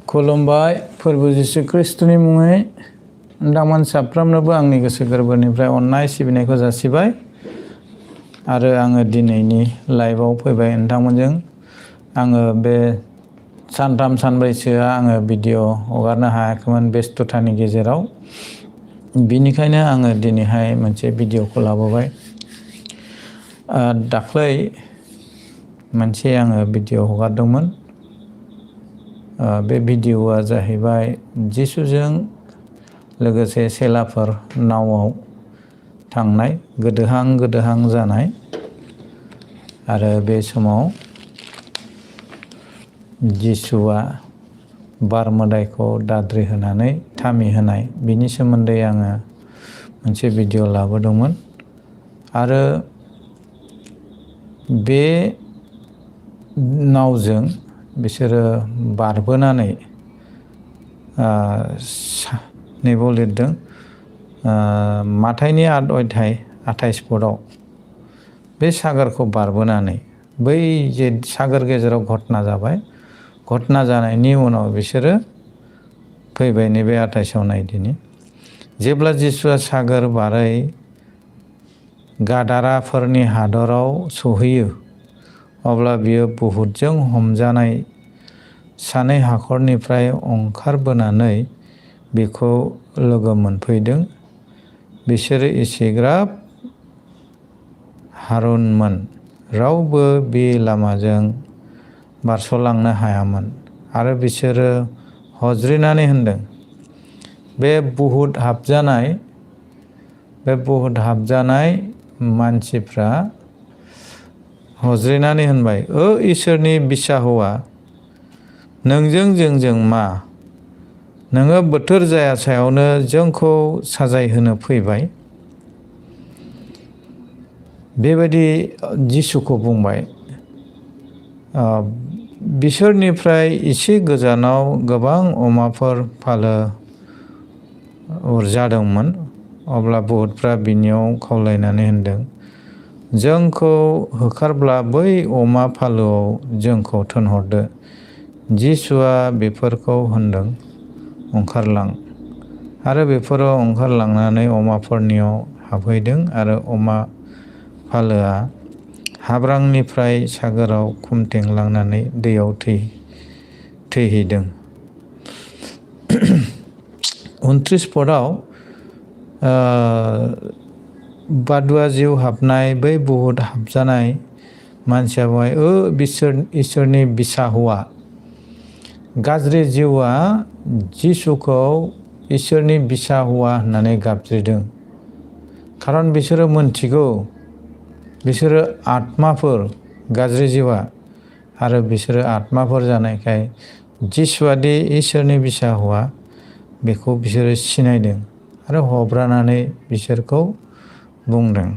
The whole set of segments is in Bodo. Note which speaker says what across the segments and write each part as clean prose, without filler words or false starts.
Speaker 1: खुलुमबाय फोरबो जिसु ख्रिस्टनि मुङै नोंथांमोन साफ्रोमनोबो आंनि गोसो गोरबोनिफ्राय अननाय सिबिनायखौ जासिबाय आरो आङो दिनैनि लाइभआव फैबाय नोंथांमोनजों आङो बे सानथाम सानब्रैसोआ आङो भिडिअ हगारनो हायाखैमोन बेस्थतानि गेजेराव बिनिखायनो आङो दिनैहाय मोनसे भिडिअखौ लाबोबाय दाख्लै मोनसे आङो भिडिअ हगारदोंमोन बे भिडिअआ जाहैबाय जिसुजों लोगोसे सेलाफोर नावआव थांनाय गोदोहां जानाय आरो बे समाव जिसुआ बार मोदायखौ दाद्रि होनानै थामि होनाय बिनि सोमोन्दै आङो मोनसे भिडिअ लाबोदोंमोन आरो बे नावजों बिसोरो बारबोनानै नैबाव लिरदों माथाइनि 8 अध्याय 28 पदआव बे सागरखौ बारबोनानै बै जे सागर गेजेराव घटना जाबाय घटना जानायनि उनाव बिसोरो फैबाय नैबे 28आव नायदिनि जेब्ला जिसुआ सागर बारै गादाराफोरनि हादराव सहैयो अब्ला बियो बुहुतजों हमजानाय सानै हाखरनिफ्राय ओंखारबोनानै बेखौ लोगो मोनफैदों बिसोरो एसेग्राब हारुनमोन रावबो बे लामाजों बारस'लांनो हायामोन आरो बिसोरो हज्रिनानै होनदों बे बुहुत हाबजानाय मानसिफ्रा हज्रिनानै होनबाय इसोरनि बिसा हौवा नोंजों जोंजों मा नोङो बोथोर जाया सायावनो जोंखौ साजाय होनो फैबाय बेबायदि जिसुखौ बुंबाय बिसोरनिफ्राय एसे गोजानाव गोबां अमाफोर फालो जादोंमोन अब्ला बहुतफ्रा बिनियाव खावलायनानै होनदों जोंखौ होखारब्ला बै अमा फालोआव जोंखौ थोनहरदो जिसुआ बेफोरखौ होनदों ओंखारलां आरो बेफोराव ओंखारलांनानै अमाफोरनियाव हाबहैदों आरो अमा फालोआ हाब्रांनिफ्राय सागोराव खुमथेंलांनानै दैयाव थैहैदों 29 पदआव बादुआ जिउ हाबनाय बै बुहुत हाबजानाय मानसिया बुंबाय इसोरनि बिसा हौवा गाज्रि जिउआ जिसुखौ इसोरनि बिसा हौवा होननानै गाबज्रिदों खारन बिसोरो मोनथिगौ बिसोरो आत्माफोर गाज्रि जिउआ आरो बिसोरो आत्माफोर जानायखाय जिसुआदि इसोरनि बिसा हौवा बेखौ बिसोरो सिनायदों आरो हब्रानानै बिसोरखौ बुंदों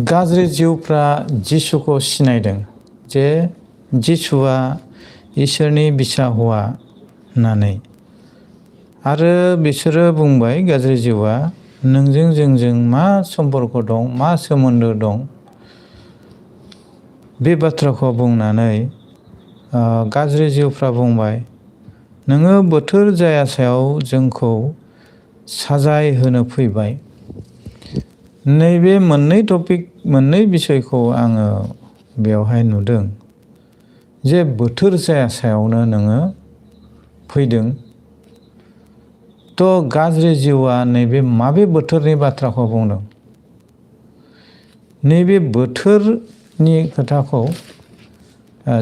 Speaker 1: गाज्रि जिउफ्रा जिसुखौ सिनायदों जे जिसुआ इसोरनि बिसा हौवा होननानै आरो बिसोरो बुंबाय गाज्रि जिउआ नोंजों जोंजों मा सम्पर्क दं मा सोमोन्दो दं बे बाथ्राखौ बुंनानै गाज्रि जिउफ्रा बुंबाय नोङो बोथोर जाया सायाव जोंखौ साजाय होनो फैबाय नैबे मोननै बिसयखौ आङो बेवहाय नुदों जे बोथोर जाया सायावनो नोङो फैदों तो गाज्रि जिउआ नैबे माबे बोथोरनि बाथ्राखौ बुंदों नैबे बोथोरनि खोथाखौ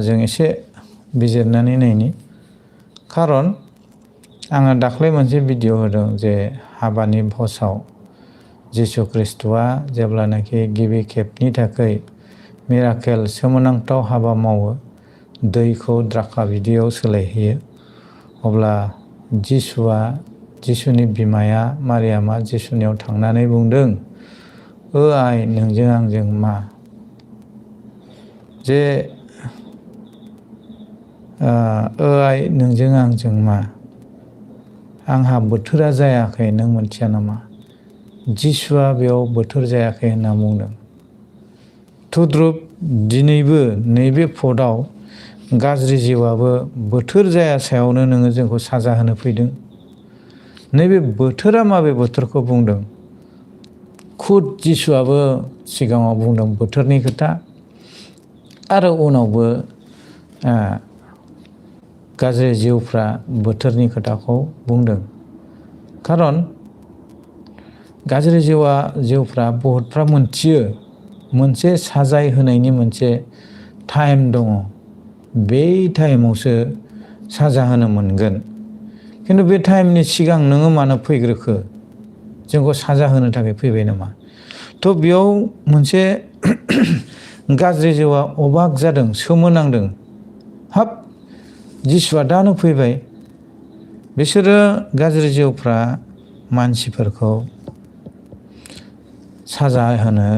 Speaker 1: जों एसे बिजिरनानै नायनि खारन आङो दाख्लै मोनसे भिडिअ होदों जे हाबानि भसाव जिसु ख्रिस्टआ जेब्लानाखि गिबि खेबनि थाखाय मिराकेल सोमोनांथाव हाबा मावो, दैखौ द्राखा बिदैयाव सोलायहोयो। अब्ला जिसुनि बिमाया मारियामा जिसुनियाव थांनानै बुंदों, आइ नोंजों आंजों मा? जे आइ नोंजों आंजों मा? आंहा बोथोरा जायाखै नों मोनथिया नामा? जिसुआ बेयाव बोथोर जायाखै होनना बुंदों। थुद्रुब दिनैबो नैबे पदआव गाज्रि जिउआबो बोथोर जाया सायावनो नोङो जोंखौ साजा होनो फैदों। नैबे बोथोरा माबे बोथोरखौ बुंदों? खुद जिसुआबो सिगाङाव बुंदों बोथोरनि खोथा, आरो उनावबो गाज्रि जिउफ्रा बोथोरनि खोथाखौ बुंदों। खारन गाज्रि जिउफ्रा बहुतफ्रा मोनथियो मोनसे साजाय होनायनि मोनसे टाइम दङ, बे टाइमावसो साजा होनो मोनगोन। खिन्थु बे टाइमनि सिगां नोङो मानो फैग्रोखो? जोंखौ साजा होनो थाखाय फैबाय नामा? थ' बेयाव मोनसे गाज्रि जिउआ अबाक जादों, सोमोनांदों। हाब जिसुआ दानो फैबाय। बिसोरो गाज्रि जिउफ्रा मानसिफोरखौ साजा होनो,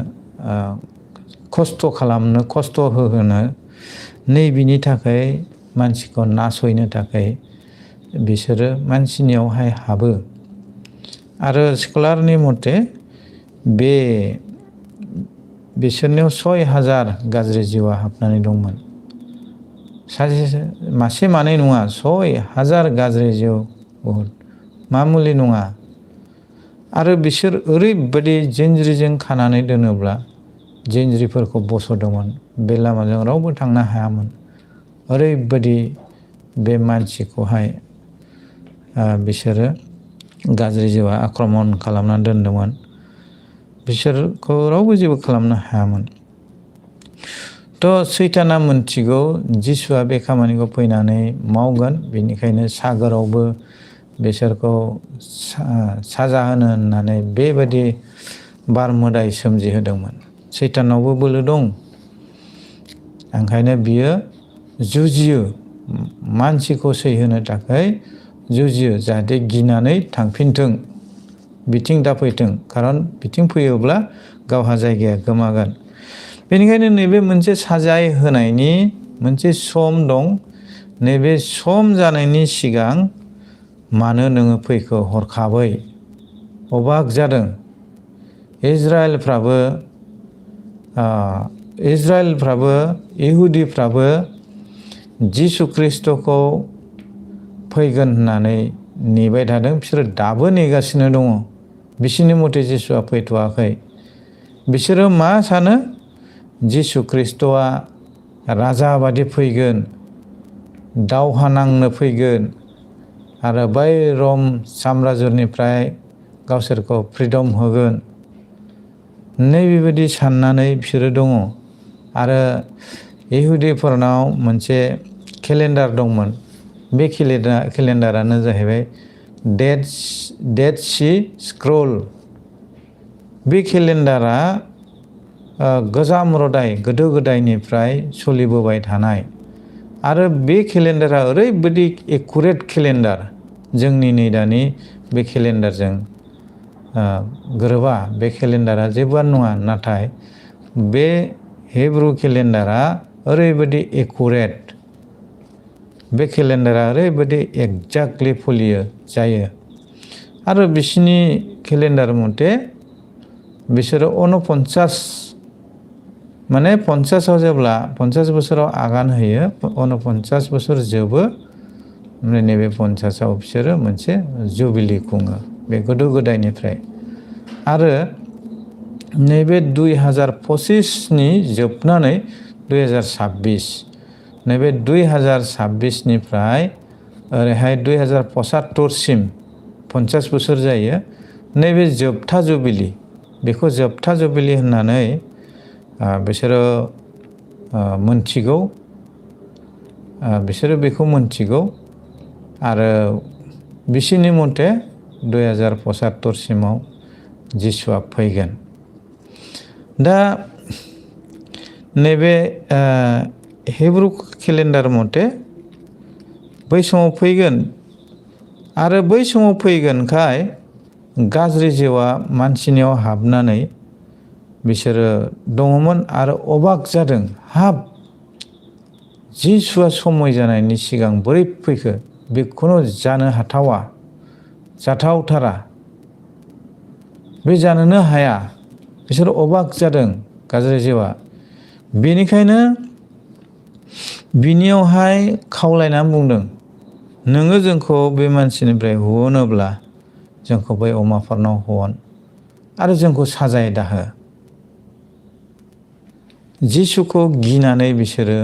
Speaker 1: खस्थ' खालामनो, खस्थ' होहोनो, नैबिनि थाखाय मानसिखौ नासयनो थाखाय बिसोरो मानसिनियावहाय हाबो। आरो स्कलारनि मथे बिसोरनियाव 6000 गाज्रि जिउआ हाबनानै दंमोन। मासे मानै नङा, 6000 गाज्रि जिउ, बहुद मामुलि नङा। आरो बिसोर ओरैबायदि जिनज्रिजों खानानै दोनोब्ला जिनज्रिफोरखौ बस'दोंमोन, बे लामाजों रावबो थांनो हायामोन। ओरैबायदि बे मानसिखौहाय बिसोरो गाज्रि जिउआ आक्रमण खालामनानै दोनदोंमोन। बिसोरखौ रावबो जेबो खालामनो हायामोन। थ' सैताना मोनथिगौ जिसुआ बे खामानिखौ फैनानै मावगोन, बेनिखायनो सागोरावबो बिसोरखौ साजा होनो होननानै बेबायदि बार मोदाय सोमजिहोदोंमोन। सैतानावबो बोलो दं, ओंखायनो बियो जुजियो, मानसिखौ सैहोनो थाखाय जुजियो, जाहाथे गिनानै थांफिनथों, बिथिं दाफैथों। खारन बिथिं फैयोब्ला गावहा जायगाया गोमागोन। बेनिखायनो नैबे मोनसे साजाय होनायनि मोनसे सम दं। नैबे सम जानायनि सिगां मानो नोङो फैखो हरखाबै? अबाक जादों। इहुदिफ्राबो जिसु ख्रिस्ट'खौ फैगोन होननानै नेबाय थादों। बिसोरो दाबो नेगासिनो दङ। बिसोरनि मथे जिसुआ फैथ'वाखै। बिसोरो मा सानो? जिसु ख्रिस्ट'आ राजा बादि फैगोन, दावहा नांनो फैगोन, आरो बै रम साम्राज्यनिफ्राय गावसोरखौ फ्रिदम होगोन। नैबेबायदि साननानै बिसोरो दङ। आरो इहुदिफोरनाव मोनसे केलेन्डार दंमोन। बे केलेन्डारानो जाहैबाय डेड सी स्क्रल। बे केलेन्डारा गोजाम रदाय, गोदो गोदायनिफ्राय सोलिबोबाय थानाय। आरो बे केलेन्डारा ओरैबायदि एकुरेट केलेन्डार, जोंनि नै दानि बे केलेन्डारजों गोरोबा। बे केलेन्डारा जेबोआनो नङा। नाथाय बे हिब्रु केलेन्डारा ओरैबायदि एकुरेट, बे केलेन्डारा ओरैबायदि एक्जाक्टलि जायो। आरो बिसोरनि केलेन्डार मथे बिसोरो 49, माने 50आव जेब्ला 50 बोसोराव आगान होयो, 49 बोसोर जोबो, ओमफ्राय नैबे 50आव बिसोरो मोनसे जुबिलि खुङो, बे गोदो गोदायनिफ्राय। आरो नैबे 2025नि जोबनानै 2026, नैबे 2026निफ्राय ओरैहाय 2075सिम 50 बोसोर जायो। नैबे जोबथा जुबिलि, बेखौ जोबथा जुबिलि होननानै बिसोरो मोनथिगौ। बिसोरो बेखौ मोनथिगौ। आरो बिसोरनि मथे 2075सिमाव जिसुआ फैगोन। दा नैबे हिब्रु केलेन्डार मथे बै समाव फैगोन आरो बै समाव फैगोनखाय गाज्रि जिउआ मानसिनियाव हाबनानै बिसोरो दङमोन आरो अबाक जादों। हाब, जिसुआ समय जानायनि सिगां बोरै फैखो? बेखौनो जानो हाथावा, जाथावथारा, बे जानोनो हाया। बिसोर अबाक जादों गाज्रि जिउआ। बेनिखायनो बिनियावहाय खावलायनानै बुंदों, नोङो जोंखौ बे मानसिनिफ्राय हुनोब्ला जोंखौ बै अमाफोरनाव हन आरो जोंखौ साजाय दाहो। जिसुखौ गिनानै बिसोरो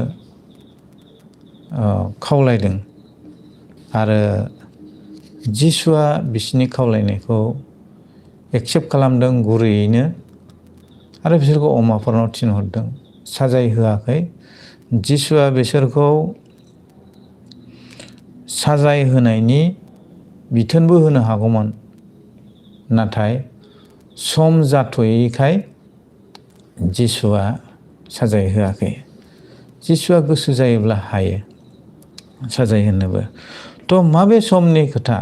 Speaker 1: खावलायदों आरो जिसुआ बिसोरनि खावलायनायखौ एक्सेप्ट खालामदों गुरैयैनो आरो बिसोरखौ अमाफोरनाव थिनहरदों, साजाय होआखै। जिसुआ बिसोरखौ साजाय होनायनि बिथोनबो होनो हागौमोन, नाथाय सम जाथ'यैखाय जिसुआ साजाय होआखै। जिसुआ गोसो जायोब्ला हायो साजाय होनोबो। थ' माबे समनि खोथा,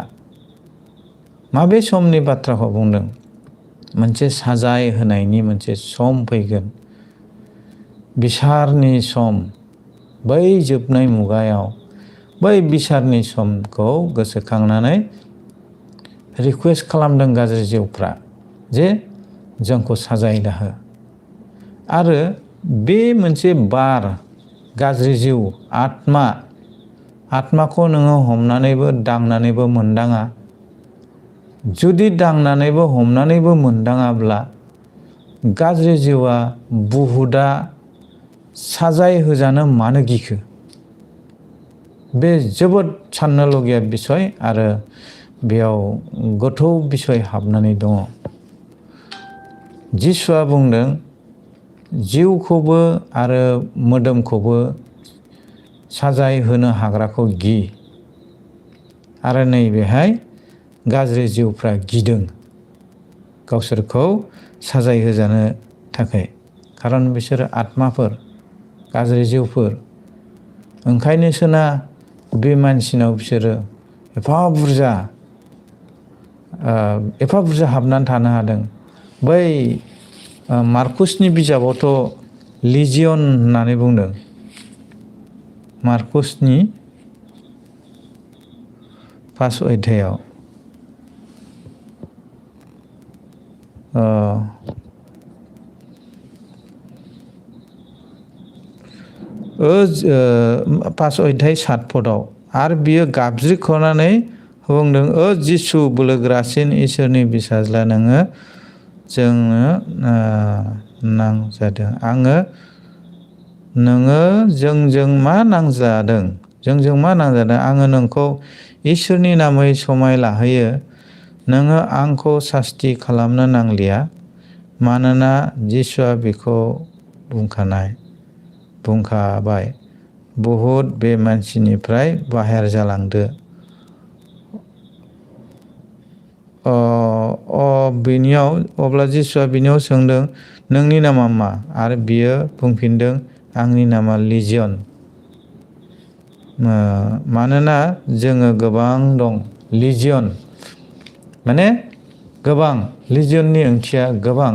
Speaker 1: माबे समनि बाथ्राखौ बुंदों? मोनसे साजाय होनायनि मोनसे सम फैगोन, बिसारनि सम। बै जोबनाय मुगायाव बै बिसारनि समखौ गोसोखांनानै रिकुवेस्ट खालामदों गाज्रि जिउफ्रा जे जोंखौ साजाय दाहो। आरो बे मोनसे बार, गाज्रि जिउ, आत्माखौ नोङो हमनानैबो दांनानैबो मोनदाङा। जुदि दांनानैबो हमनानैबो मोनदाङाब्ला गाज्रि जिउआ, बुहुदा साजाय होजानो मानो गिखो? बे जोबोद साननोलगिया बिसय आरो बेयाव गोथौ बिसय हाबनानै दङ। जिसुआ बुंदों, जिउखौबो आरो मोदोमखौबो साजाय होनो हाग्राखौ गि। आरो नैबेहाय गाज्रि जिउफ्रा गिदों गावसोरखौ साजाय होजानो थाखाय, खारन बिसोरो आत्माफोर, गाज्रि जिउफोर। ओंखायनोसोना बे मानसिनाव बिसोरो एफा बुरजा हाबनानै थानो हादों। बै मार्कुसनि बिजाबावथ' लिजियन होननानै बुंदों। मार्कुसनि 5 अध्यायाव पास अध्याय 7 पदआव आरो बियो गाबज्रिख'नानै बुंदों, जिसु बोलोगोरासिन इसोरनि फिसाज्ला, जोंनो नांजादों। नोङो जोंजों मा नांजादों? आङो नोंखौ इसोरनि नामै समाय लाहोयो। नोङो आंखौ सास्ति खालामनो नांलिया, मानोना जिसुआ बेखौ बुंखाबाय। बुहुद बे मानसिनिफ्राय बाहेर जालांदो। अब्ला जिसुआ बिनियाव सोंदों, नोंनि नामा मा? आरो बियो बुंफिनदों, आंनि नामा लिजियन, मानोना जोङो गोबां दं। लिजियन माने गोबां, लिजियननि ओंथिया गोबां।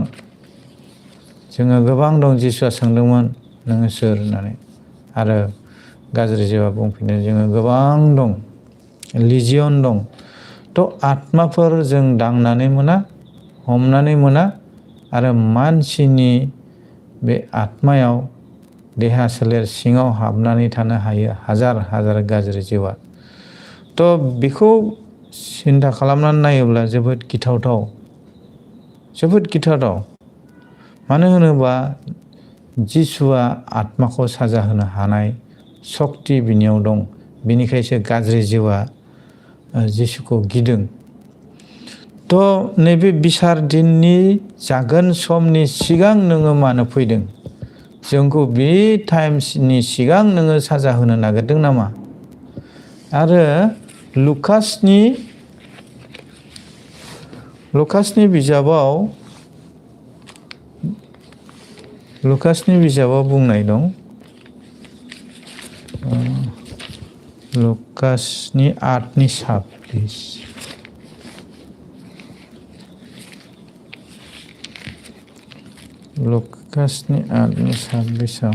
Speaker 1: जोङो गोबां दं। जिसुआ सोंदोंमोन, नोङो सोर होननानै, आरो गाज्रि जिउआ बुंफिनदों, जोङो गोबां दं, लिजियन दं। थ' आत्माफोर जों दांनानै मोना, हमनानै मोना, आरो मानसिनि बे आत्मायाव, देहा सोलेर सिङाव हाबनानै थानो हायो हाजार गाज्रि जिउआ। थ' बेखौ सिन्था खालामनानै नायोब्ला जोबोद गिथावथाव। मानो होनोबा जिसुआ आत्माखौ साजा होनो हानाय सक्ति बिनियाव दं। बिनिखायसो गाज्रि जिउआ जिसुखौ गिदों। थ' नैबे बिसार दिननि जागोन समनि सिगां नोङो मानो फैदों? जोंखौ बे टाइमनि सिगां नोङो साजा होनो नागिरदों नामा? आरो लुकासनि बिजाबाव लुकासनि बिजाबाव बुंनाय दं लुकासनि 8:26 लुकासनि 8:26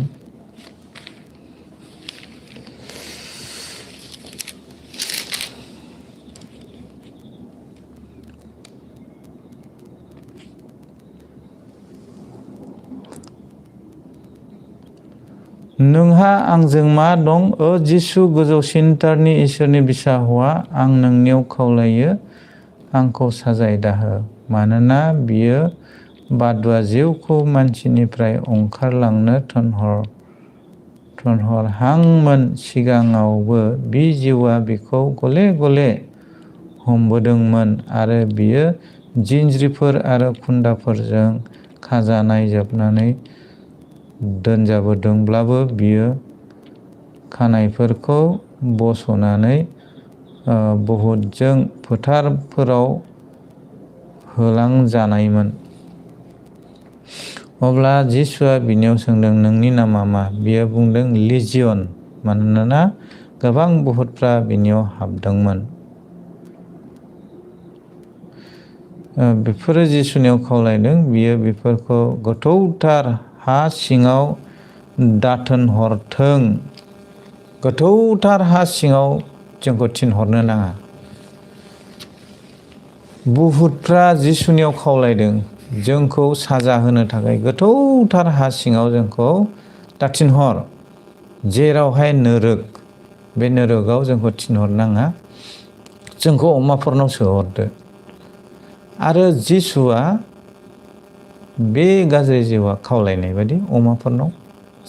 Speaker 1: नोंहा आंजों मा दं जिसु गोजौसिनथारनि इसोरनि बिसा हौवा आं नोंनियाव खावलायो आंखौ साजाय दाहो मानोना बियो बादुवा जिउखौ मानसिनिफ्राय ओंखारलांनो थोनहरहांमोन सिगाङावबो बि जिउआ बिखौ गले गले हमबोदोंमोन आरो बियो जिनज्रिफोर आरो खुन्दाफोरजों खाजानाय जोबनानै दोनजाबोदोंब्लाबो बियो खानाइफोरखौ बस'नानै बहुतजों फोथारफोराव होलांजानायमोन। अब्ला जिसुआ बिनियाव सोंदों नोंनि नामा मा? बियो बुंदों लिजियन मानोना गोबां बहुतफ्रा बिनियाव हाबदोंमोन। बेफोरो जिसुनियाव खावलायदों बियो बेफोरखौ गोथौथार हा सिङाव दाथोन हरथों गोथौथार हा सिङाव जोंखौ थिनहरनो नाङा। बहुतफ्रा जिसुनियाव खावलायदों जोंखौ साजा होनो थाखाय गोथौथार हा सिङाव जोंखौ दाथिनहर जेरावहाय नोरोग बे नोरोगाव जोंखौ थिनहरनाङा जोंखौ अमाफोरनाव सोहरदो। आरो जिसुआ बे गाज्रि जिउआ खावलायनाय बायदि अमाफोरनाव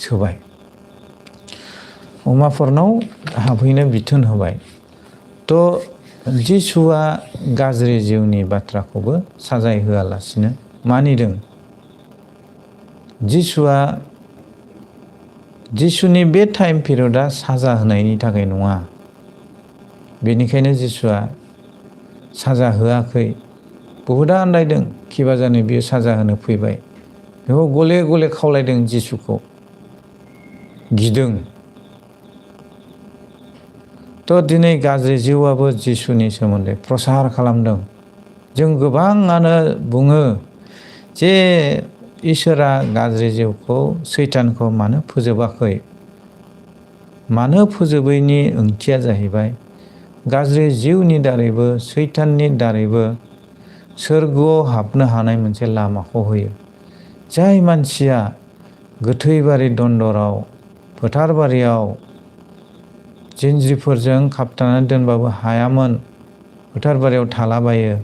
Speaker 1: सोबाय अमाफोरनाव हाबहैनो बिथोन होबाय। जिसुआ गाज्रि जिउनि बाथ्राखौबो साजाय होआलासिनो मानिदों। जिसुनि बे टाइम पिरियडआ साजा होनायनि थाखाय नङा। बेनिखायनो जिसुआ साजा होआखै। बहुतआ आन्दायदों खिबा जानो बियो साजा होनो फैबाय बेखौ गले गले खावलायदों जिसुखौ गिदों। दिनै गाज्रि जिउआबो जिसुनि सोमोन्दै प्रसार खालामदों। जों गोबाङानो बुङो जे इसोरा गाज्रि जिउखौ सैतानखौ मानो फोजोबाखै? मानो फोजोबैनि ओंथिया जाहैबाय गाज्रि जिउनि दारैबो सैताननि दारैबो सोरगोआव हाबनो हानाय मोनसे लामाखौ होयो। जाय मानसिया गोथैबारि दन्दराव फोथारबारियाव जिनज्रिफोरजों खाबथानानै दोनबाबो हायामोन फोथारबारियाव थालाबायो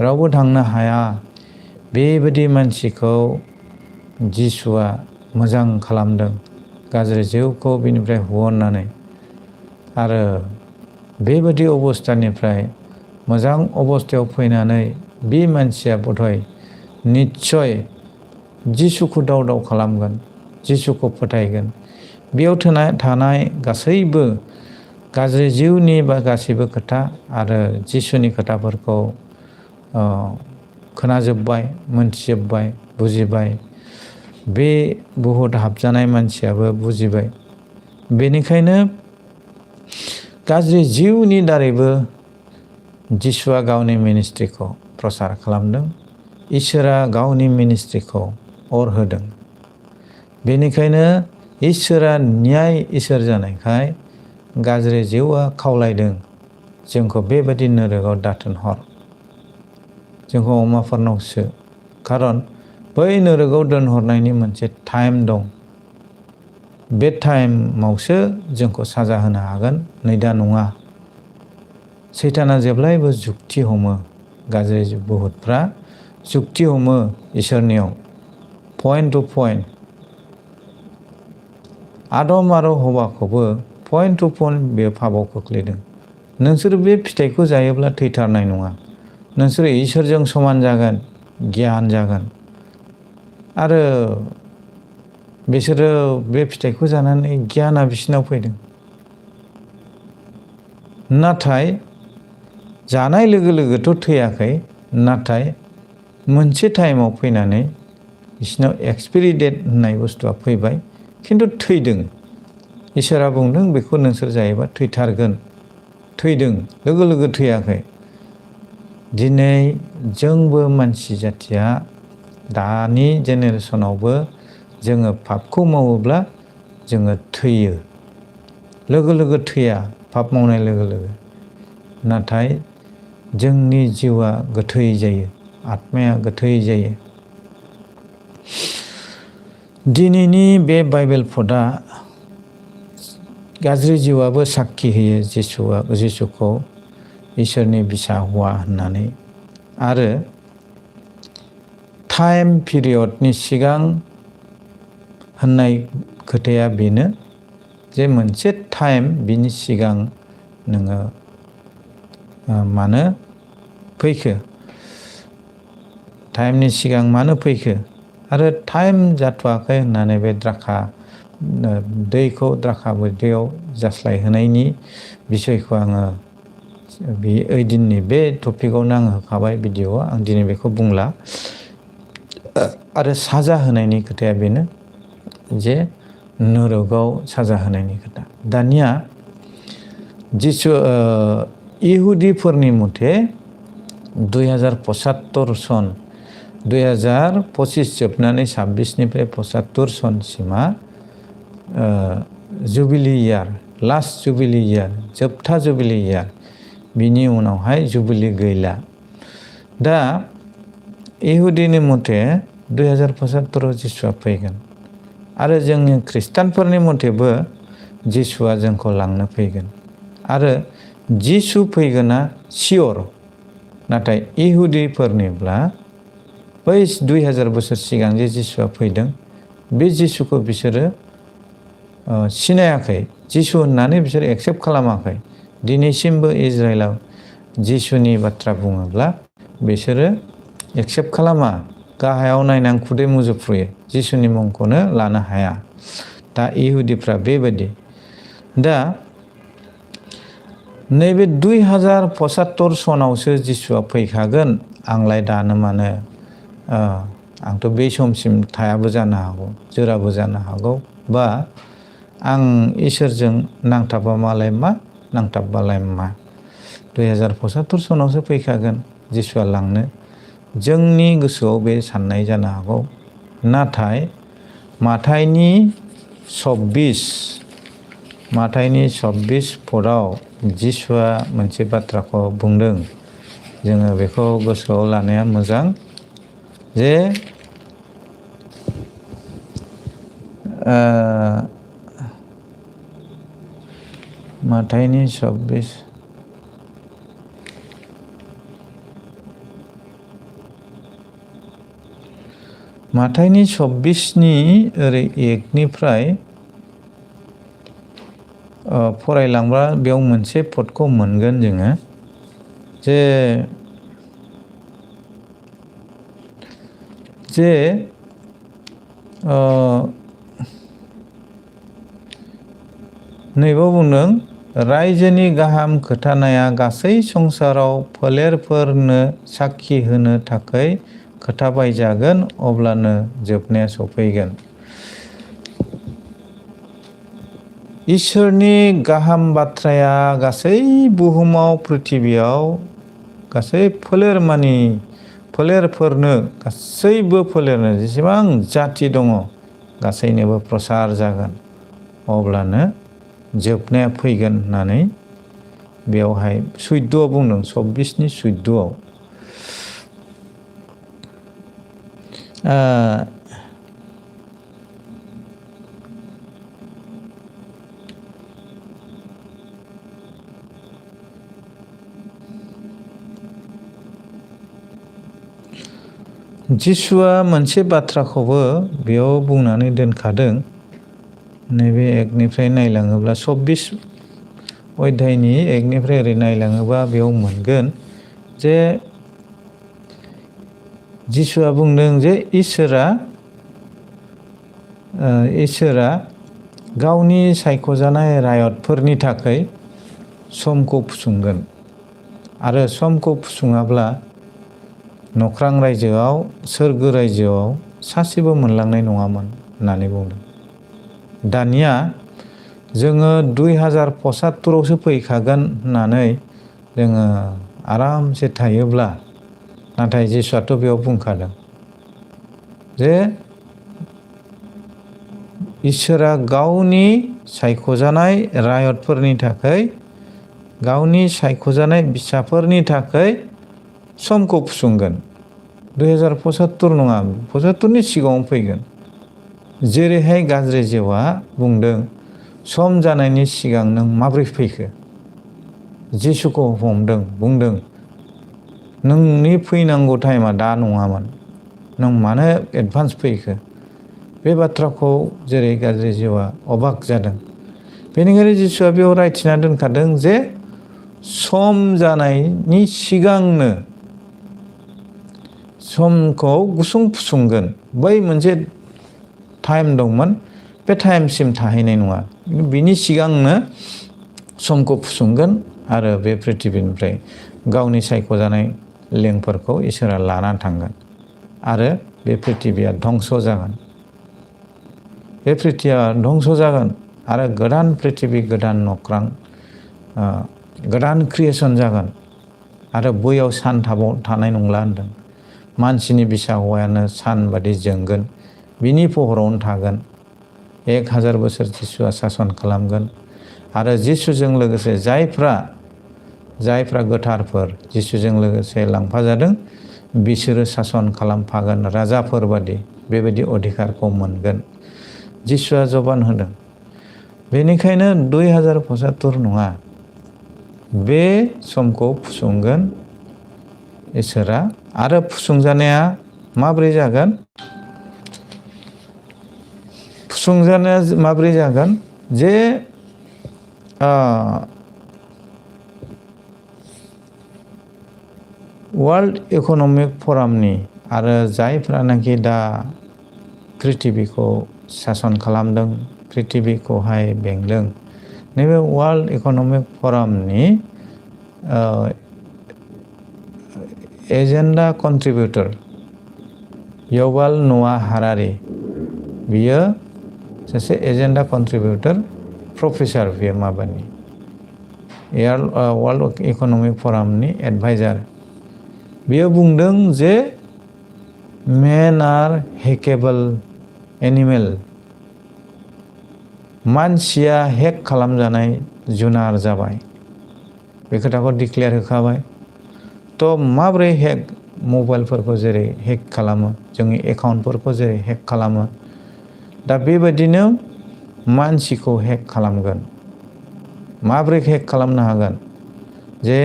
Speaker 1: रावबो थांनो हाया बेबायदि मानसिखौ जिसुआ मोजां खालामदों गाज्रि जिउखौ बिनिफ्राय हुहरनानै। आरो बेबायदि अबस्थानिफ्राय मोजां अबस्थायाव फैनानै बे मानसिया बधय निस्सय जिसुखौ दाव खालामगोन जिसुखौ फोथायगोन। बेयाव थानाय गासैबो गाज्रि जिउनि बा गासैबो खोथा आरो जिसुनि खोथाफोरखौ खोनाजोब्बाय मोनथिजोब्बाय बुजिबाय। बे बहुद हाबजानाय मानसियाबो बुजिबाय। बेनिखायनो गाज्रि जिउनि दारैबो जिसुआ गावनि मिनिस्ट्रिखौ प्रसार खालामदों। इसोरा गावनि मिनिस्ट्रिखौ अर होदों। बेनिखायनो इसोरा न्याय इसोर जानायखाय गाज्रि जिउआ खावलायदों जोंखौ बेबायदि नोरोगाव दाथोन हर जोंखौ अमाफोरनाव सो। खारन बै नोरोगाव दोनहरनायनि मोनसे टाइम दं। बे टाइमावसो जोंखौ साजा होनो हागोन नै दा नङा। सैताना जेब्लायबो जुक्ति हमो गाज्रि बहुतफ्रा जुक्ति हमो इसोरनियाव पइन्ट टु पइन्ट। आदम आरो हवाखौबो पइन्ट टु पइन्ट बे फाबाव खोख्लैदों। नोंसोर बे फिथाइखौ जायोब्ला थैथारनाय नङा नोंसोर इसोरजों समान जागोन गियान जागोन। आरो बिसोरो बे फिथाइखौ जानानै गियाना बिसिनाव फैदों। नाथाय जानाय लोगो लोगोथ' थैयाखै नाथाय मोनसे टाइमाव फैनानै बिसिनाव एक्सपायरि डेट होननाय बुस्थुआ फैबाय खिन्थु थैदों इसोरा बुंदों बेखौ नोंसोर जायोबा थैथारगोन थैदों लोगो लोगो थैयाखै दिनै जोंबो मानसि जाथिया दानि जेनेरेसनावबो जोङो पापखौ मावोब्ला जोङो थैयो लोगो लोगो थैया पाप मावनाय लोगो लोगो नाथाय जोंनि जिउआ गोथै जायो आत्माया गोथै जायो दिनैनि बे बाइबेल पदआ गाज्रि जिउआबो साखि होयो जिसुखौ इसोरनि बिसा हौवा होननानै आरो टाइम पिरियडनि सिगां होननाय खोथाया बेनो जे मोनसे टाइम बिनि सिगां नोङो मानो फैखो टाइमनि सिगां मानो फैखो आरो टाइम जाथ'वाखै होननानै बे दैखौ द्राखा बोरदैयाव जास्लायहोनायनि बिसयखौ आङो ओइ दिननि बे टपिकआवनो आङो होखाबाय भिडिअ'आव आं दिनै बेखौ बुंला आरो साजा होनायनि खोथाया बेनो जे नरकआव साजा होनायनि खोथा दानिया इहुदिफोरनि मथे 2075 सन 2025 जोबनानै 26 निफ्राय 75 सनसिमा jubilee year last jubilee year जोबथा जुबिलि इयार बिनि उनावहाय जुबिलि गैला दा इहुदिनि मथे 2075 जिसुआ फैगोन आरो जोंनि खृष्टानफोरनि मथेबो जिसुआ जोंखौ लांनो फैगोन आरो जिसु फैगोना सियर नाथाय इहुदिफोरनिब्ला बै 2000 बोसोर सिगां जे जिसुआ फैदों बे जिसुखौ बिसोरो सिनायाखै जिसु होननानै बिसोर एक्सेप्ट खालामाखै दिनैसिमबो इजराइलाव जिसुनि बाथ्रा बुङोब्ला बिसोरो एक्सेप्ट खालामा गाहायाव नायनानै खुदै मुजुफ्रुयो जिसुनि मुंखौनो लानो हाया दा इहुदिफ्रा बेबायदि दा नैबे 2075 सनावसो जिसुआ फैखागोन आंलाय दानो मानो आंथ' बे समसिम थायाबो जानो हागौ जोराबो जानो हागौ बा आं इसोरजों नांथाबा मालाय मा नांथाबबालाय मा 2075 सनावसो फैखागोन जिसुआ लांनो जोंनि गोसोआव बे साननाय जानो हागौ नाथाय माथाइनि 26 पदआव जिसुआ मोनसे बाथ्राखौ बुंदों जोङो बेखौ गोसोआव लानाया मोजां जे माथाइनि 26 माथाइनि 26नि ओरै 1 निफ्राय फरायलांब्ला बेयाव मोनसे पदखौ मोनगोन जोङो जे नैबाव बुंदों रायजोनि गाहाम खोथानाया गासै संसाराव फोलेरफोरनो साखि होनो थाखाय खोथाबायजागोन अब्लानो जोबनाया सफैगोन इसोरनि गाहाम बाथ्राया गासै बुहुमाव पृथिबियाव गासै फोलेरफोरनो गासैबो फोलेरनो जेसेबां जाथि दङ गासैनोबो प्रसार जागोन अब्लानो जोबनाया फैगोन होननानै बेयावहाय 14 बुंदों 26नि 14 जिसुआ मोनसे बाथ्राखौबो बेयाव बुंनानै दोनखादों नैबे 1 निफ्राय नायलाङोब्ला 26 अध्यायनि 1 निफ्राय ओरै नायलाङोबा बेयाव मोनगोन जे जिसुआ बुंदों जे इसोरा गावनि सायख'जानाय रायतफोरनि थाखाय समखौ फुसुंगोन आरो समखौ फुसुङाब्ला नख्रां रायजोआव सोरगो रायजोआव सासेबो मोनलांनाय नङामोन होननानै बुंदों। दानिया जोङो 2075आवसो फैखागोन होननानै जोङो आरामसे थायोब्ला, नाथाय जिसुआथ' बेयाव बुंखादों जे इसोरा गावनि सायख'जानाय रायतफोरनि थाखाय, गावनि सायख'जानाय फिसाफोरनि थाखाय समखौ फुसुंगोन। 2075 नङा, 75नि सिगाङाव फैगोन। जेरैहाय गाज्रि जिउआ बुंदों, सम जानायनि सिगां नों माब्रै फैखो? जिसुखौ हमदों, बुंदों नोंनि फैनांगौ टाइमा दा नङामोन, नों मानो एडभान्स फैखो? बे बाथ्राखौ जेरै गाज्रि जिउआ अबाक जादों। बेनिखायनो जिसुआ बेयाव रायथिना दोनखादों जे सम जानायनि सिगांनो समखौ गुसुं फुसुंगोन। बै मोनसे टाइम दंमोन, बे टाइमसिम थाहैनाय नङा, बिनि सिगांनो समखौ फुसुंगोन आरो बे प्रिथिबिनिफ्राय गावनि सायख'जानाय लेंफोरखौ इसोरा लानानै थांगोन आरो बे प्रिथिबिया धंस जागोन। बे प्रिथिबिया धंस जागोन आरो गोदान प्रिथिबि, गोदान नख्रां, गोदान क्रिएसन जागोन आरो बैयाव सान थानाय नंला होनदों। मानसिनि बिसा हौवायानो सान बादि जोंगोन, बिनि फहरावनो थागोन। 1000 बोसोर जिसुआ सासन खालामगोन आरो जिसुजों लोगोसे जायफ्रा गोथारफोर जिसुजों लोगोसे लांफाजादों, बिसोरो सासन खालामफागोन राजाफोर बादि, बेबायदि अधिकारखौ मोनगोन। जिसुआ जबान होदों। बेनिखायनो 2075 नङा, बे समखौ फुसुंगोन इसोरा। आरो फुसुंजानाया माब्रै जागोन? फुसुंजानाया माब्रै जागोन? जे वर्ल्ड इक'नमिक फरामनि आरो जायफ्रानाखि दा प्रिथिबिखौ सासन खालामदों, प्रिथिबिखौहाय बेंदों, नैबे वर्ल्ड इक'नमिक फरामनि एजेन्डा कन्ट्रिबिउटर युवाल न'आ हारारि, बियो सासे एजेन्डा कन्ट्रिबिउटर प्रफेसार, बियो माबानि वर्ल्ड इक'नमिक फरामनि एडभाइजार। बियो बुंदों जे मेन आर हेकेबल एनिमेल, मानसिया हेक खालामजानाय जुनार जाबाय। बे खोथाखौ डिक्लेयार होखाबाय। थ' माब्रै हेक, मबाइलफोरखौ जेरै हेक खालामो, जोंनि एकाउन्टफोरखौ जेरै हेक खालामो, दा बेबायदिनो मानसिखौ हेक खालामगोन। माब्रै हेक खालामनो हागोन? जे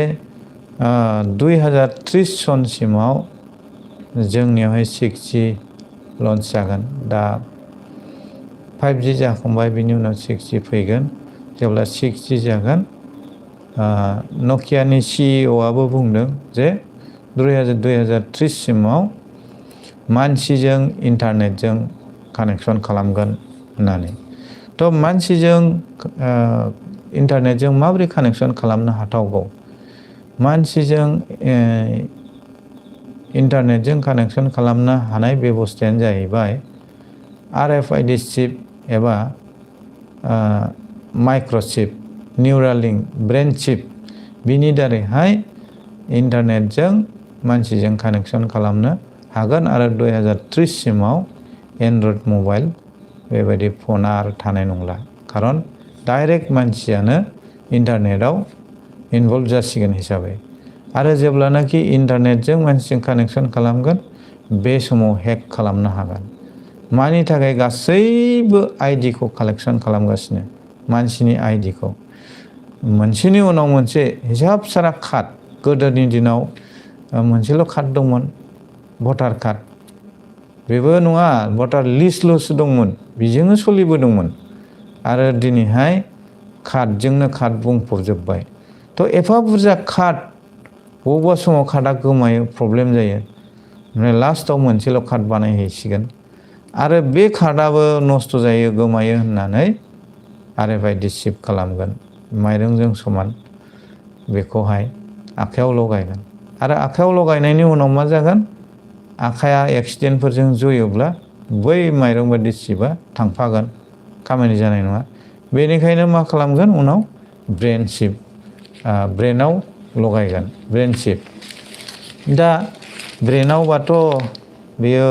Speaker 1: 2030 सनसिमाव जोंनियावहाय 6G लन्च जागोन। दा 5G जाखांबाय, बिनि उनाव 6G फैगोन। जेब्ला 6G जागोन, नकियानि CEO-आबो बुंदों जे 2030 सिमाव मानसिजों इन्टारनेटजों कानेक्सन खालामगोन होननानै। थ' मानसिजों इन्टारनेटजों माबोरै कानेक्सन खालामनो हाथावगौ? मानसिजों इन्टारनेटजों कानेक्सन खालामनो हानाय बेबस्थायानो जाहैबाय RFID चिप एबा माइक्र'चिप, निउरालिंक, ब्रेन चिप, बिनि दारैहाय इन्टारनेटजों मानसिजों कानेक्सन खालामनो हागोन आरो 2030 सिमाव एन्ड्रइड मबाइल बेबायदि फना आरो थानाय नंला। खारन डाइरेक्ट मानसियानो इन्टारनेटआव इनभल्भ जासिगोन हिसाबै। आरो जेब्लानाखि इन्टारनेटजों मानसिजों कानेक्सन खालामगोन, बे समाव हेक खालामनो हागोन। मानि थाखाय? गासैबो आइडिखौ कालेक्सन खालामगासिनो, मानसिनि आइडिखौ। मोनसेनि उनाव मोनसे हिसाब सारा कार्ड। गोदोनि दिनाव मोनसेल' कार्ड दंमोन, भटार कार्ड। बेबो नङा, भटार लिस्टल'सो दंमोन, बेजोंनो सोलिबोदोंमोन। आरो दिनैहाय कार्डजोंनो कार्ड बुंफबजोब्बाय। थ' एफा बुरजा कार्ड, बबेबा समाव कार्डआ गोमायो, प्रब्लेम जायो। ओमफ्राय लास्टआव मोनसेल' कार्ड बानायहैसिगोन। आरो बे कार्डआबो नस्थ' जायो, गोमायो होननानै RFID चिप खालामगोन। माइरंजों समान बेखौहाय आखायाव लगायगोन। आरो आखायाव लगायनायनि उनाव मा जागोन? आखाया एक्सिडेन्टफोरजों जयोब्ला बै माइरं बायदि सिपआ थांफागोन, खामानि जानाय नङा। बेनिखायनो मा खालामगोन उनाव ब्रेन चिप, ब्रेनाव लगायगोन, ब्रेन चिप। दा ब्रेनावबाथ' बेयो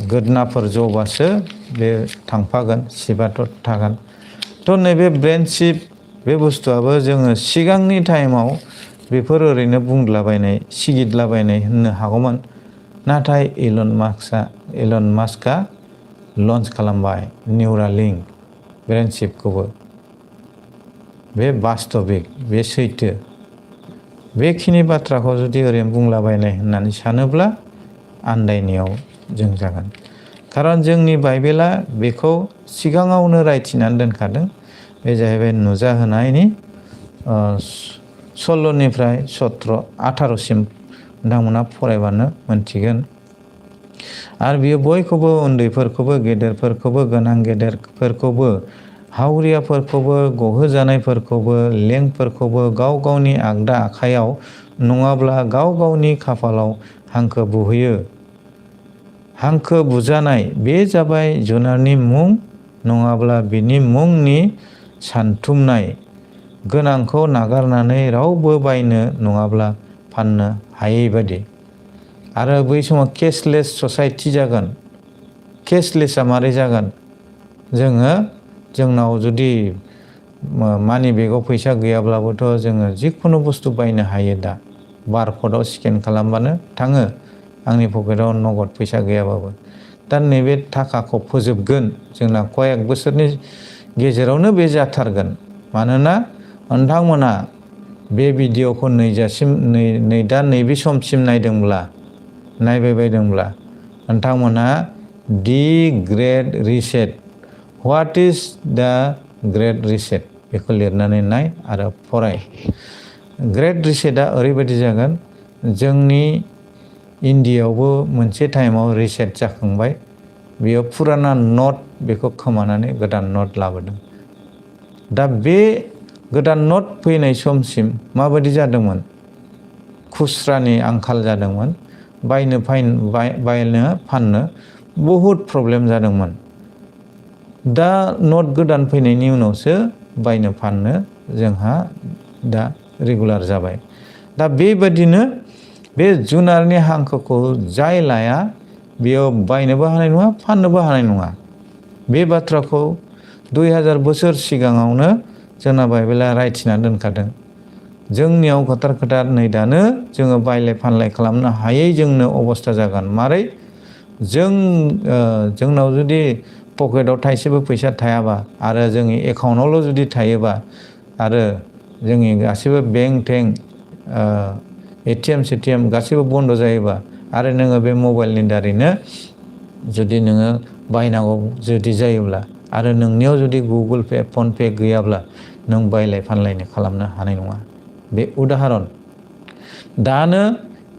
Speaker 1: गोदनाफोर जबासो बे थांफागोन, चिपआथ' थागोन। थ' नैबे ब्रेन चिप बे बुस्थुआबो जोङो सिगांनि टाइमाव बेफोर ओरैनो बुंद्लाबायनाय, सिगिदलाबायनाय होननो हागौमोन। नाथाय इलन मास्कआ लन्च खालामबाय निउरालिंक ब्रेन चिपखौबो। बे बास्तबिक, बे सैथो। बेखिनि बाथ्राखौ जुदि ओरैनो बुंलाबायनाय होननानै सानोब्ला आन्दायनायाव जों जागोन। खारन जोंनि बाइबेला बेखौ सिगाङावनो रायथिनानै दोनखादों। बे जाहैबाय नुजाहोनायनि 16निफ्राय 18सिम नोंथांमोना फरायबानो मोनथिगोन। आरो बियो बयखौबो, उन्दैफोरखौबो, गेदेरफोरखौबो, गोनां गेदेरफोरखौबो, हावरियाफोरखौबो, गहोजानायफोरखौबो, लेंफोरखौबो गाव गावनि आगदा आखायाव नङाब्ला गाव गावनि खाफालाव हांखो बुहोयो। हांखो बुजानाय बे जाबाय जुनारनि मुं नङाब्ला बिनि मुंनि सानथुमनाय, गोनांखौ नागारनानै रावबो बायनो नङाब्ला फाननो हायै बादि। आरो बै समाव केसलेस ससाइटि जागोन। केसलेसआ मारै जागोन? जोंनाव जुदि मानि बेगाव फैसा गैयाब्लाबोथ' जोङो जिखुनु बुस्थु बायनो हायो दा। बारक'डआव स्केन खालामबानो थाङो, आंनि पकेटाव नगद फैसा गैयाबाबो। दा नैबे थाखाखौ फोजोबगोन जोंना कयेक बोसोरनि गेजेरावनो बे जाथारगोन। मानोना नोंथांमोना बे भिडिअ'खौ दा नैबे समसिम नायबाय बायदोंब्ला नोंथांमोनहा दि ग्रेट रिसेट, व्हाट इज द ग्रेट रिसेट बेखौ लिरनानै नाय आरो फराय। ग्रेट रिसेटआ ओरैबायदि जागोन, जोंनि इन्डियायावबो मोनसे टाइमाव रिसेट जाखांबाय। बेयो फुराना नट बेखौ खोमानानै गोदान नट लाबोदों। दा बे गोदान नट फैनाय समसिम माबायदि जादोंमोन? खुस्रानि आंखाल जादोंमोन। बायनो फाननो बहुद प्रब्लेम जादोंमोन। दा नट गोदान फैनायनि उनावसो बायनो फाननो जोंहा दा रेगुलार जाबाय। दा बेबादिनो बे जुनारनि हांखोखौ जाय लाया बेयाव बायनोबो हानाय नङा, फाननोबो हानाय नङा। बे बाथ्राखौ 2000 बोसोर सिगाङावनो जोंना बाइबेला रायथिना दोनखादों। जोंनियाव खोथार नै दानो जोङो बायलाय फानलाय खालामनो हायै जोंनो अबस्था जागोन। मारै? जोंनाव जुदि पकेटाव थाइसेबो फैसा थायाबा आरो जोंनि एकाउन्टआवल' जुदि थायोबा आरो जोंनि गासैबो बेंक एटिएम सेटिएम गासैबो बन्द' जायोबा आरो नोङो बे मबाइलनि दारैनो जुदि नोङो बायनांगौ जुदि जायोब्ला आरो नोंनियाव जुदि गुगोल पे, फन पे गैयाब्ला नों बायलाय फानलायनो खालामनो हानाय नङा। बे उदाहरन। दानो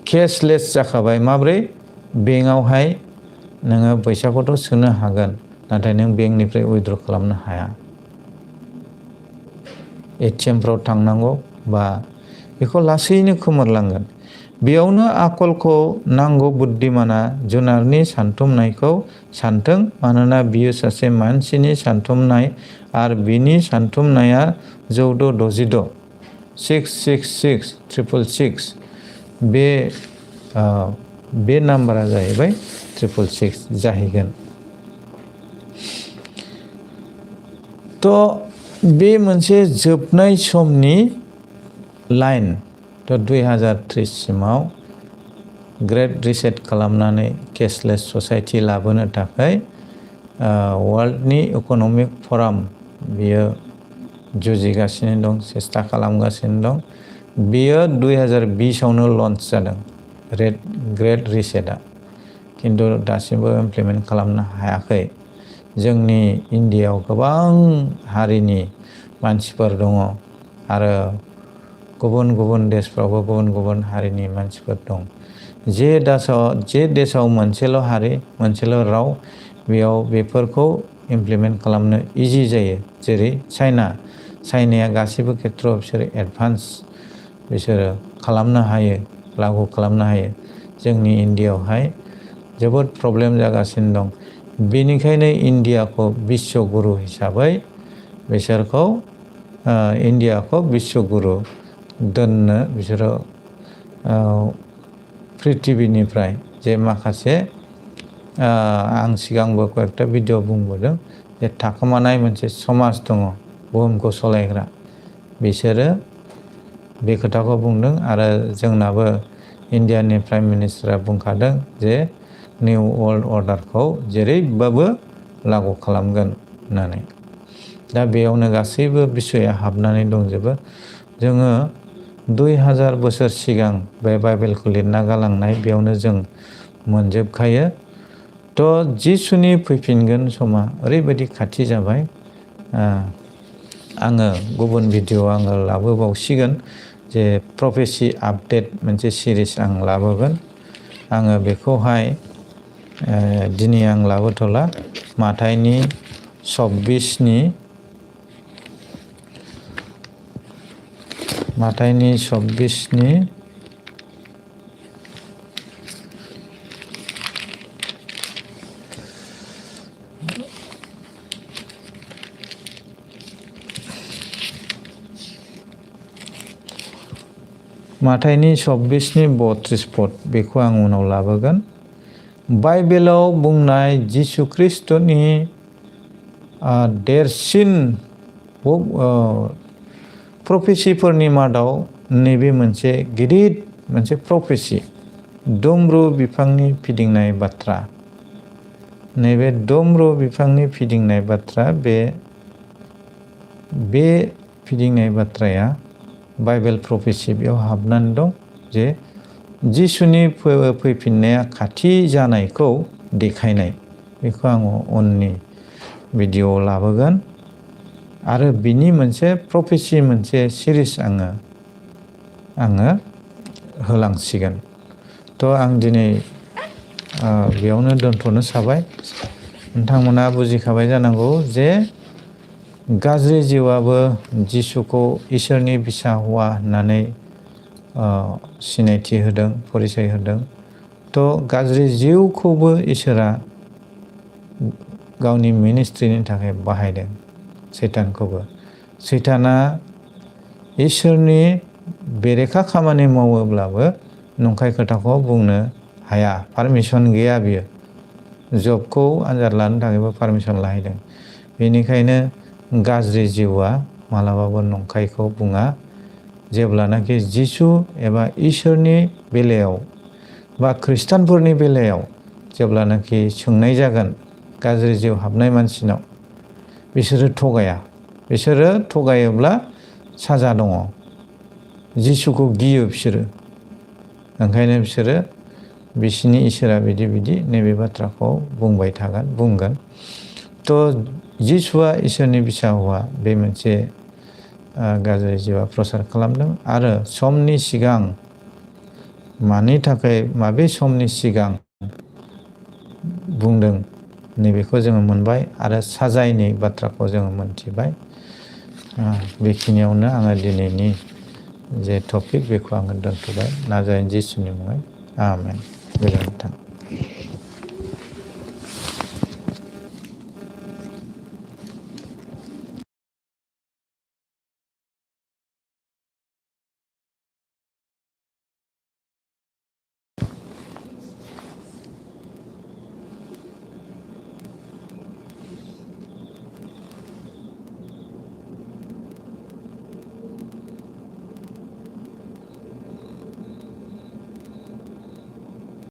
Speaker 1: केसलेस जाखाबाय। माब्रै? बेंकआवहाय नोङो फैसाखौथ' सोनो हागोन, नाथाय नों बेंकनिफ्राय उइथड्र खालामनो हाया। एटिएमफ्राव थांनांगौ बा बेखौ लासैनो खोमोरलांगोन। बेयावनो आखलखौ नांगौ बुद्धिमाना जुनारनि सानथुमनायखौ सानथों, मानोना बियो सासे मानसिनि सानथुमनाय आरो बिनि सानथुमनाया 1466 666 बे नाम्बारा जाहैबाय 666 जाहैगोन। थ' बे मोनसे जोबनाय समनि लाइन। थ' 2030 सिमाव ग्रेट रिसेट खालामनानै केसलेस ससाइटि लाबोनो थाखाय वर्ल्डनि इक'नमिक फराम बियो जुजिगासिनो दं, सेस्था खालामगासिनो दं। बियो 2020आवनो लन्च जादों ग्रेट रिसेटआ, खिन्थु दासिमबो इमप्लिमेन्ट खालामनो हायाखै। जोंनि इन्डियायाव गोबां हारिनि मानसिफोर दङ आरो गुबुन गुबुन देशफ्रावबो गुबुन गुबुन हारिनि मानसिफोर दं। जे देशाव मोनसेल' हारि, मोनसेल' राव, बेयाव बेफोरखौ इमप्लिमेन्ट खालामनो इजि जायो। जेरै चाइनाया गासिबो खेथ्रआव बिसोरो एडभान्स, बिसोरो खालामनो हायो, लागु खालामनो हायो। जोंनि इन्डियायावहाय जोबोद प्रब्लेम जागासिनो दं। बेनिखायनो इन्डियाखौ बिश्वगुरु हिसाबै बिसोरखौ इन्डियाखौ बिश्वगुरु दोननो बिसोरो पृथिबिनिफ्राय जे माखासे आं सिगांबो कয়েকটা भिडिअ बुंबोदों जे थाखोमानाय मोनसे समाज दङ बुहुमखौ सलायग्रा बिसोरो बे खोथाखौ बुंदों आरो जोंनाबो इन्डियानि प्राइम मिनिस्टारा बुंखादों जे निउ वर्ल्ड अर्डारखौ जेरैबाबो लागु खालामगोन होननानै। दा बेयावनो गासैबो बिसया हाबनानै दंजोबो। जोङो 2000 बोसोर सिगां बे बाइबेलखौ लिरना गालांनाय बेयावनो जों मोनजोबखायो। थ' जिसुनि फैफिनगोन समा ओरैबायदि खाथि जाबाय। आङो गुबुन भिडिअ आङो लाबोबावसिगोन जे प्रफेसि आपडेट मोनसे सिरिज आं लाबोगोन। आङो बेखौहाय दिनै आं लाबोथ'ला माथाइनि 26नि माथाइनि 26नि 32 पद बेखौ आं उनाव लाबोगोन। बाइबेलाव बुंनाय जिसु ख्रिस्टनि देरसिन प्रफेसिफोरनि मादाव नैबे मोनसे गिदिर मोनसे प्रफेसि दमरु बिफांनि फिदिंनाय बाथ्रा। नैबे दमरु बिफांनि फिदिंनाय बाथ्रा बे फिदिंनाय बाथ्राया बाइबेल प्रफेसि बेयाव हाबनानै दं जे जिसुनि फैफिननाया खाथि जानायखौ देखायनाय। बेखौ आं उननि भिडिअ लाबोगोन आरो बिनि मोनसे प्रफेसि मोनसे सिरिज आङो होलांसिगोन। थ' आं दिनै बेयावनो दोनथ'नो साबाय। नोंथांमोना बुजिखाबाय जानांगौ जे गाज्रि जिउआबो जिसुखौ इसोरनि फिसा हौवा होननानै सिनायथि होदों, परिचय होदों। थ' गाज्रि जिउखौबो इसोरा गावनि मिनिस्ट्रिनि थाखाय बाहायदों सैतानखौबो। सैताना इसोरनि बेरेखा खामानि मावोब्लाबो नंखाय खोथाखौ बुंनो हाया, पारमिसन गैया बियो। जबखौ आनजाद लानो थाखायबो पारमिसन लाहैदों। बेनिखायनो गाज्रि जिउआ मालाबाबो नंखायखौ बुङा। जेब्लानाखि जिसु एबा इसोरनि बेलायाव बा खृष्टानफोरनि बेलायाव जेब्लानाखि सोंनाय जागोन गाज्रि जिउ हाबनाय मानसिनाव, बिसोरो थगाया। बिसोरो थगायोब्ला साजा दङ। जिसुखौ गियो बिसोरो। ओंखायनो बिसोरो बिसिनि इसोरा बिदि नैबे बाथ्राखौ बुंबाय थागोन, बुंगोन। थ' जिसुआ इसोरनि फिसा हौवा बे मोनसे गाज्रि जिउआ प्रसार खालामदों आरो समनि सिगां मानि थाखाय माबे समनि सिगां बुंदों नैबेखौ जोङो मोनबाय आरो साजायनि बाथ्राखौ जोङो मोनथिबाय। बेखिनियावनो आङो दिनैनि जे टपिक बेखौ आङो दोनथ'बाय। नाजानाय जिसुनि मुङै आमेन। गोजोन्थों।